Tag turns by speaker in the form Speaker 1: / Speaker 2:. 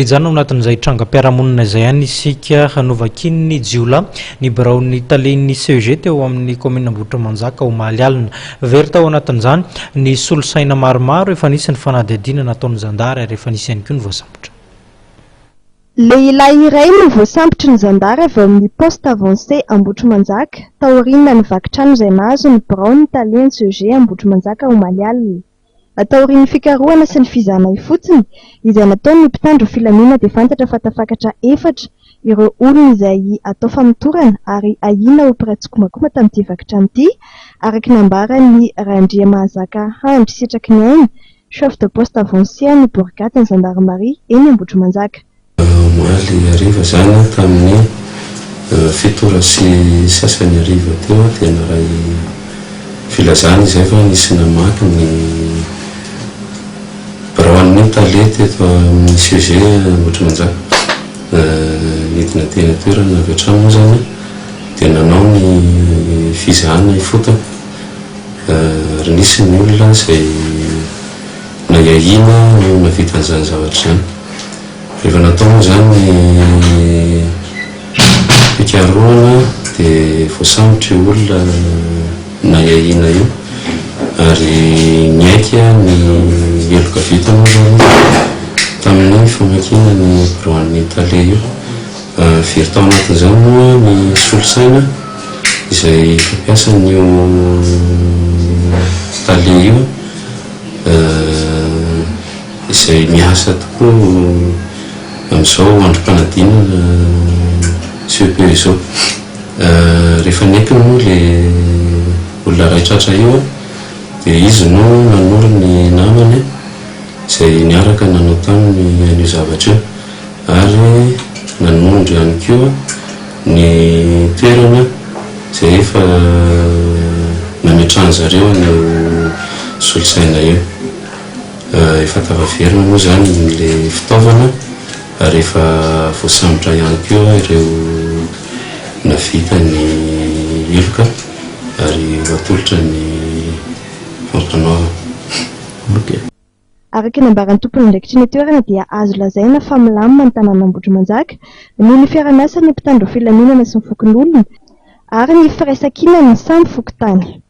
Speaker 1: Hijanona ao anatin'izay trangam-piarahamonina izay ihany isika. Novakian'ny jiolahy ny biraon'ny talen'ny CEG teo amin'ny kaominina Ambohitrimanjaka omaly alina. Very tao anatin'izany ny solosaina maromaro, efa nisy ny fanadihadiana nataon'ny zandary ary efa nisy ihany koa ny voasambotra.
Speaker 2: Lehilahy iray no voasambotry ny zandary avy ao amin'ny Poste Avancé Ambohitrimanjaka taoriana ny vaky trano izay nahazo ny biraon'ny talen'ny CEG Ambohitrimanjaka omaly alina. Taorian'ny fikarohana sy ny fizahana ifotony izay nataon'ny mpitandro filaminana dia fantatra fa tafakatra efatra ireo olona izay atao famotorana ary ahiana ho mpiray tsikombakomba tamin'ity vaky trano ity, araka ny nambaran'i Randriamahazaka Handry Sitraky ny Aina, chef de poste avancé an'ny borigadin'ny zandarimaria eny Ambohitrimanjaka.
Speaker 3: Omaly hariva izany tamin'ny fito ora sy sasany hariva teo dia naray filazana izay fa nisy namaky ny biraon'ny tale teto amin'ny CEG Ambohitrimanjaka. Nidina teny an-toerana avy hatrany moa izany dia nanao ny fizahana ifotony ary nisy ny olona izay nahiahiana no nahavita an'izany zavatra izany. Rehefa natao moa izany ny fikarohana dia voasambotra io olona nahiahiana io ary niaiky ny heloka vita moa izany izy tamin'ny famakiana ny biraon'ny tale io. Very tao anatin'izany moa ny solosaina izay fampiasan'io tale io. Izay miasa tokoa amin'izao androm-panadinana CEPE izao. Rehefa nentiny moa ilay olona iray tratra io dia izy no nanoro ny namany izay niaraka nanao taminy an'io zavatra io ary nanondro ihany koa ny toerana izay efa nametrahan-dry zareo an'io solosaina io. Efa tafaverina moa izany ilay fitaovana ary efa voasambotra ihany koa ireo navita ny heloka ary ho atolotra ny fampanoavana.
Speaker 2: Araka ny nambaran'ny tompon'andraikitry ny toerana dia azo lazaina fa milamina ny tanàn'Ambohitrimanjaka noho ny fiaraha-miasan'ny mpitandro filaminana sy ny fokonolona ary ny firaisankinan'ny samy fokontany.